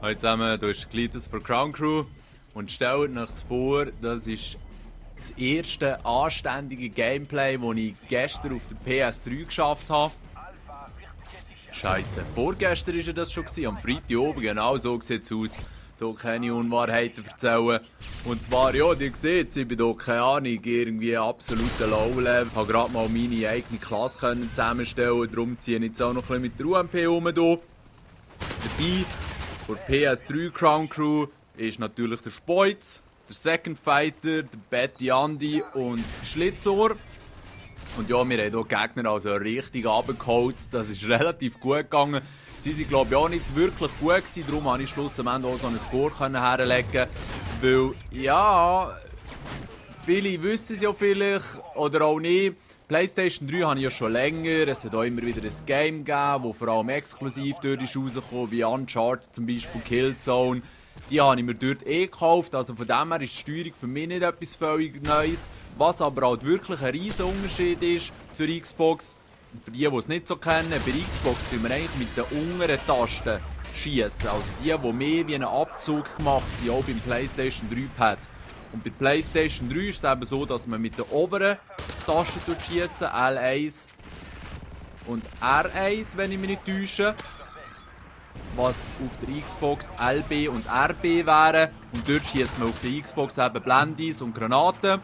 Hallo zusammen, hier ist Glitus von Crown Crew und stellt euch vor, das ist das erste anständige Gameplay, das ich gestern auf der PS3 geschafft habe. Scheisse, vorgestern war das schon, am Freitag oben, genau so sieht es aus. Hier keine Unwahrheiten erzählen. Und zwar, ja, ihr seht, ich bin hier, keine Ahnung, irgendwie absoluter Low-Level. Ich konnte gerade mal meine eigene Klasse zusammenstellen, darum ziehe ich jetzt auch noch ein bisschen mit der UMP rum. Dabei, für PS3 Crown Crew ist natürlich der Speuz, der Second Fighter, der Betty Andy und Schlitzohr. Und ja, wir haben hier Gegner also richtig runtergeholt. Das ist relativ gut gegangen. Sie waren, glaube ich, auch nicht wirklich gut gewesen. Darum konnte ich schlussendlich auch so einen Score herlegen. Weil, ja, viele wissen es ja vielleicht oder auch nicht. PlayStation 3 habe ich ja schon länger. Es hat auch immer wieder ein Game gegeben, das vor allem exklusiv dort ist rausgekommen, wie Uncharted zum Beispiel, Killzone. Die habe ich mir dort gekauft, also von dem her ist die Steuerung für mich nicht etwas völlig Neues. Was aber halt wirklich ein riesen Unterschied ist zur Xbox, für die es nicht so kennen, bei Xbox tun wir eigentlich mit den unteren Tasten schießen. Also die mehr wie einen Abzug gemacht sind, auch beim PlayStation 3 Pad. Und bei PlayStation 3 ist es eben so, dass man mit den oberen Tasten schießen, L1 und R1, wenn ich mich nicht täusche. Was auf der Xbox LB und RB wären. Und dort schießt man auf der Xbox eben Blendis und Granaten.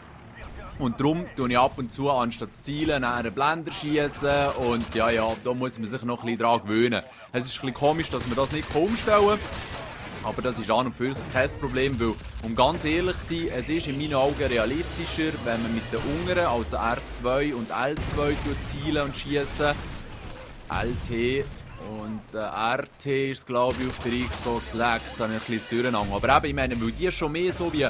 Und darum tue ich ab und zu, anstatt zu zielen, einen Blender schießen. Und ja, da muss man sich noch ein bisschen dran gewöhnen. Es ist ein bisschen komisch, dass man das nicht umstellen kann. Aber das ist an und für sich kein Problem, weil, um ganz ehrlich zu sein, es ist in meinen Augen realistischer, wenn man mit den unteren, also R2 und L2, zielen und schießen. LT und RT ist, glaube ich, auf der Xbox lag, jetzt habe ich ein bisschen durcheinander. Aber eben, ich meine, weil die schon mehr so wie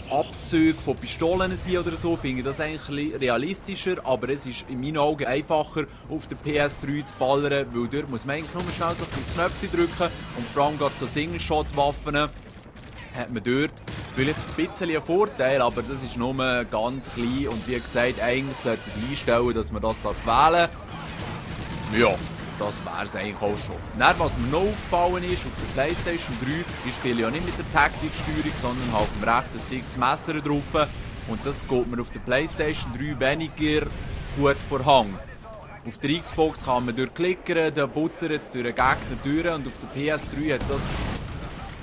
Abzüge von Pistolen sind oder so, finde ich das eigentlich ein bisschen realistischer, aber es ist in meinen Augen einfacher auf der PS3 zu ballern, weil dort muss man eigentlich nur schnell so ein Knöpfchen drücken und vor allem gerade so Single-Shot-Waffen hat man dort vielleicht ein bisschen einen Vorteil, aber das ist nur ganz klein und wie gesagt, eigentlich sollte es einstellen, dass man das wählen darf. Ja. Das wäre es eigentlich auch schon. Dann, was mir noch aufgefallen ist, auf der PlayStation 3, ich spiele ja nicht mit der Taktiksteuerung, sondern halt auf dem rechten Stick das Messer drauf. Und das geht mir auf der PlayStation 3 weniger gut vor Hang. Auf der Xbox kann man durchklickern, dann buttert es durch den Gegner durch und auf der PS3 hat das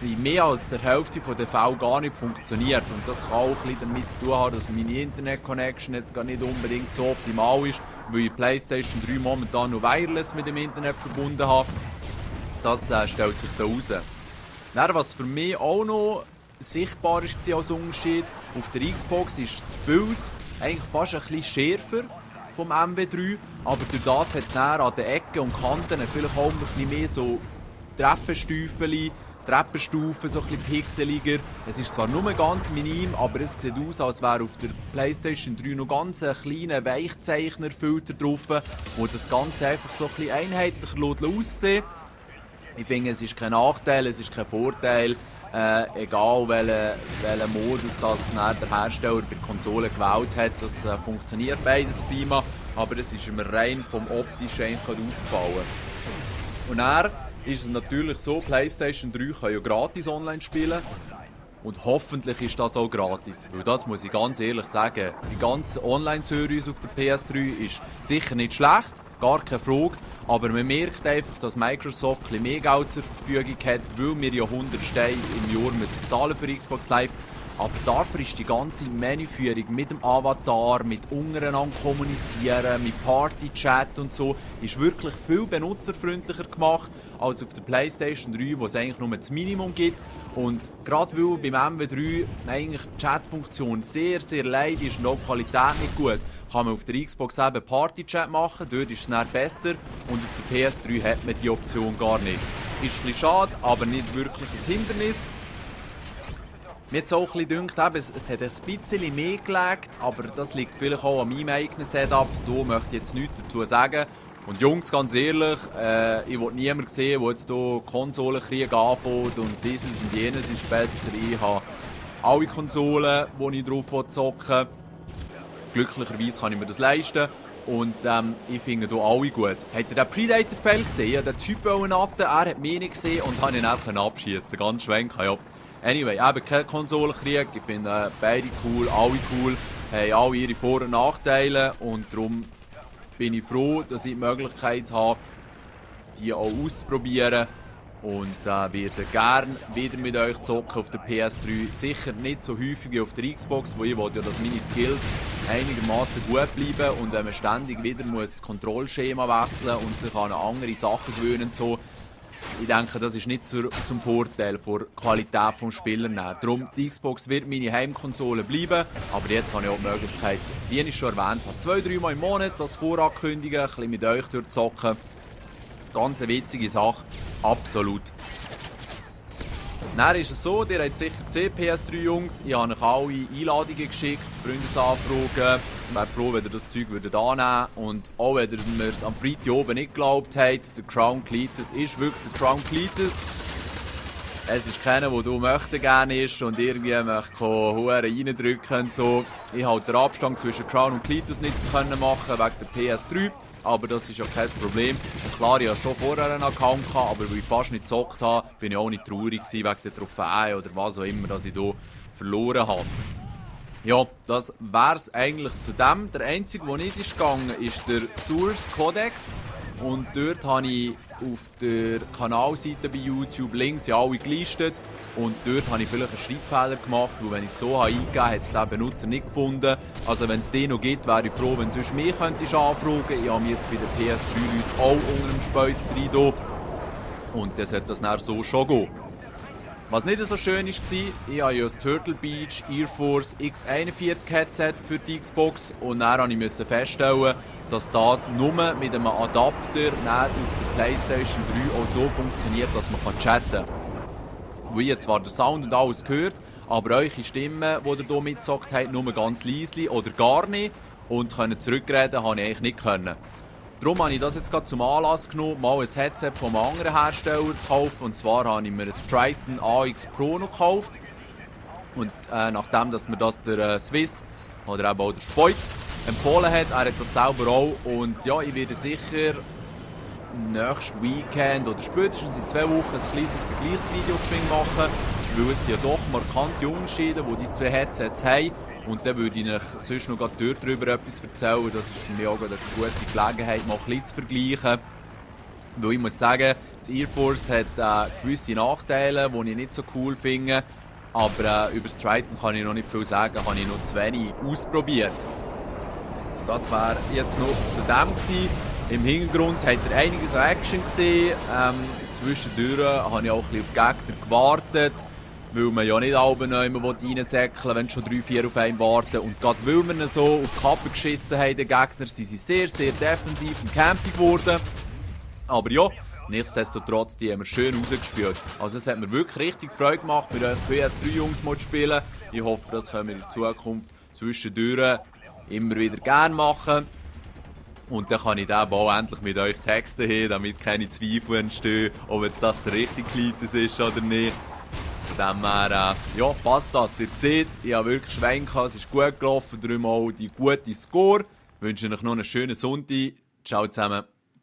in mehr als der Hälfte der Fälle gar nicht funktioniert. Und das kann auch ein bisschen damit zu tun haben, dass meine Internet-Connection jetzt gar nicht unbedingt so optimal ist, weil ich PlayStation 3 momentan noch wireless mit dem Internet verbunden habe. Das stellt sich da raus. Dann, was für mich auch noch sichtbar war als Unterschied, auf der Xbox ist das Bild eigentlich fast ein bisschen schärfer vom MW3, aber durch das hat es an den Ecken und Kanten vielleicht auch ein bisschen mehr so Treppenstufen, so ein bisschen pixeliger. Es ist zwar nur ganz minim, aber es sieht aus, als wäre auf der PlayStation 3 noch ganz ein kleiner Weichzeichnerfilter drauf, wo das Ganze einfach so ein bisschen einheitlicher aussieht. Ich finde, es ist kein Nachteil, es ist kein Vorteil. Egal welchen Modus das der Hersteller bei der Konsole gewählt hat, das funktioniert beides prima, aber es ist mir rein vom Optischen eigentlich aufgefallen. Und dann ist es natürlich so, PlayStation 3 kann ja gratis online spielen. Und hoffentlich ist das auch gratis. Weil das muss ich ganz ehrlich sagen, die ganze Online-Service auf der PS3 ist sicher nicht schlecht, gar keine Frage. Aber man merkt einfach, dass Microsoft ein bisschen mehr Geld zur Verfügung hat, weil wir ja 100 Steine im Jahr müssen zahlen für Xbox Live. Aber dafür ist die ganze Menüführung mit dem Avatar, mit untereinander kommunizieren, mit Party-Chat und so, ist wirklich viel benutzerfreundlicher gemacht als auf der PlayStation 3, wo es eigentlich nur das Minimum gibt. Und gerade weil beim MW3 eigentlich die Chat-Funktion sehr, sehr leid ist und auch die Qualität nicht gut, kann man auf der Xbox eben Party-Chat machen, dort ist es dann besser und auf der PS3 hat man die Option gar nicht. Ist ein bisschen schade, aber nicht wirklich ein Hindernis. Mir hat es auch ein bisschen gedacht, es hat ein bisschen mehr gelegt, aber das liegt vielleicht auch an meinem eigenen Setup. Da möchte ich jetzt nichts dazu sagen. Und Jungs, ganz ehrlich, ich will niemanden sehen, der jetzt hier Konsolenkrieg anfängt und dieses und jenes ist besser. Ich habe alle Konsolen, die ich drauf zocken will. Glücklicherweise kann ich mir das leisten. Und ich finde hier alle gut. Habt ihr den Predator-Fell gesehen? Ich wollte den Typ natten, er hat mich nicht gesehen und habe ihn einfach abschießen. Ganz schwenken, ja. Anyway, eben kein Konsolenkrieg. Ich finde beide cool, alle cool. Haben alle ihre Vor- und Nachteile. Und darum bin ich froh, dass ich die Möglichkeit habe, die auch auszuprobieren. Und werde gerne wieder mit euch zocken auf der PS3. Sicher nicht so häufig wie auf der Xbox, wo ich will, ja, dass meine Skills einigermaßen gut bleiben. Und wenn man ständig wieder das Kontrollschema wechseln und sich an andere Sachen gewöhnen und so, ich denke, das ist nicht zum Vorteil der Qualität des Spielers. Darum, die Xbox wird meine Heimkonsole bleiben, aber jetzt habe ich auch die Möglichkeit, wie ich schon erwähnt habe, 2-3 Mal im Monat das vorankündigen, ein bisschen mit euch durchzocken. Ganz eine witzige Sache, absolut. Dann ist es so, ihr habt es sicher gesehen, PS3-Jungs, ich habe euch alle Einladungen geschickt, Freundesanfragen. Ich wäre froh, wenn ihr das Zeug annehmen würdet. Und auch wenn ihr mir es am Freitag oben nicht geglaubt habt, der Crown Cletus ist wirklich der Crown Cletus. Es ist keiner, der du möchte gerne ist und irgendwie möchte Huren reindrücken und so. Ich halte den Abstand zwischen Crown und Cletus nicht machen wegen der PS3. Aber das ist ja kein Problem. Klar, ich hatte schon vorher einen Account, aber weil ich fast nicht gezockt habe, bin ich auch nicht traurig wegen der Trophäe oder was auch immer, dass ich hier verloren habe. Ja, das wäre es eigentlich zu dem. Der einzige, der nicht ist gegangen, ist der Source Codex. Und dort habe ich auf der Kanalseite bei YouTube Links ja alle gelistet. Und dort habe ich vielleicht einen Schreibfehler gemacht, weil wenn ich es so eingegeben habe, hat es den Benutzer nicht gefunden. Also wenn es den noch gibt, wäre ich froh, wenn du sonst mich anfragen könntest. Ich habe mich jetzt bei den PS3-Leuten auch unter dem Speuz drin. Und dann sollte das dann so schon gehen. Was nicht so schön war, ich habe ja das Turtle Beach Air Force X41 Headset für die Xbox und dann musste ich feststellen, dass das nur mit einem Adapter auf der PlayStation 3 auch so funktioniert, dass man chatten kann. Wo ich zwar den Sound und alles gehört, aber eure Stimmen, die ihr hier mitgezockt habt, nur ganz leise oder gar nicht und können zurückreden, habe ich eigentlich nicht können. Darum habe ich das jetzt gerade zum Anlass genommen, mal ein Headset von einem anderen Hersteller zu kaufen. Und zwar habe ich mir ein Triton AX Pro noch gekauft. Und nachdem dass mir das der Swiss oder eben auch der Speuz empfohlen hat, er hat das selber auch. Und ja, ich werde sicher nächstes Weekend oder spätestens in 2 Wochen ein kleines Vergleichsvideo machen, weil es ja doch markante Unterschiede, die 2 Headsets haben. Und dann würde ich euch sonst noch darüber etwas erzählen. Das ist für mich auch eine gute Gelegenheit, mal ein bisschen zu vergleichen. Weil ich muss sagen, das Air Force hat gewisse Nachteile, die ich nicht so cool finde. Aber über das Triton kann ich noch nicht viel sagen, habe ich noch zu wenig ausprobiert. Das wäre jetzt noch zu dem gewesen. Im Hintergrund habt ihr einiges an Action gesehen. Zwischendurch habe ich auch ein bisschen auf Gegner gewartet. Weil man ja nicht alle noch reinsäckeln, wenn schon 3-4 auf einen warten. Und gerade weil wir so auf die Kappe geschissen haben, den Gegner, sind sie sehr, sehr defensiv und campig geworden. Aber ja, nichtsdestotrotz, die haben wir schön rausgespielt. Also es hat mir wirklich richtig Freude gemacht, mit euch PS3-Jungs zu spielen. Ich hoffe, das können wir in Zukunft zwischendurch immer wieder gerne machen. Und dann kann ich den Ball endlich mit euch texten, damit keine Zweifel entstehen, ob jetzt das der richtige Cletus ist oder nicht. Von dem her, ja, passt das. Ihr seht, ich habe wirklich Schwein gehabt, es ist gut gelaufen, darum auch die gute Score. Ich wünsche euch noch einen schönen Sonntag. Ciao zusammen.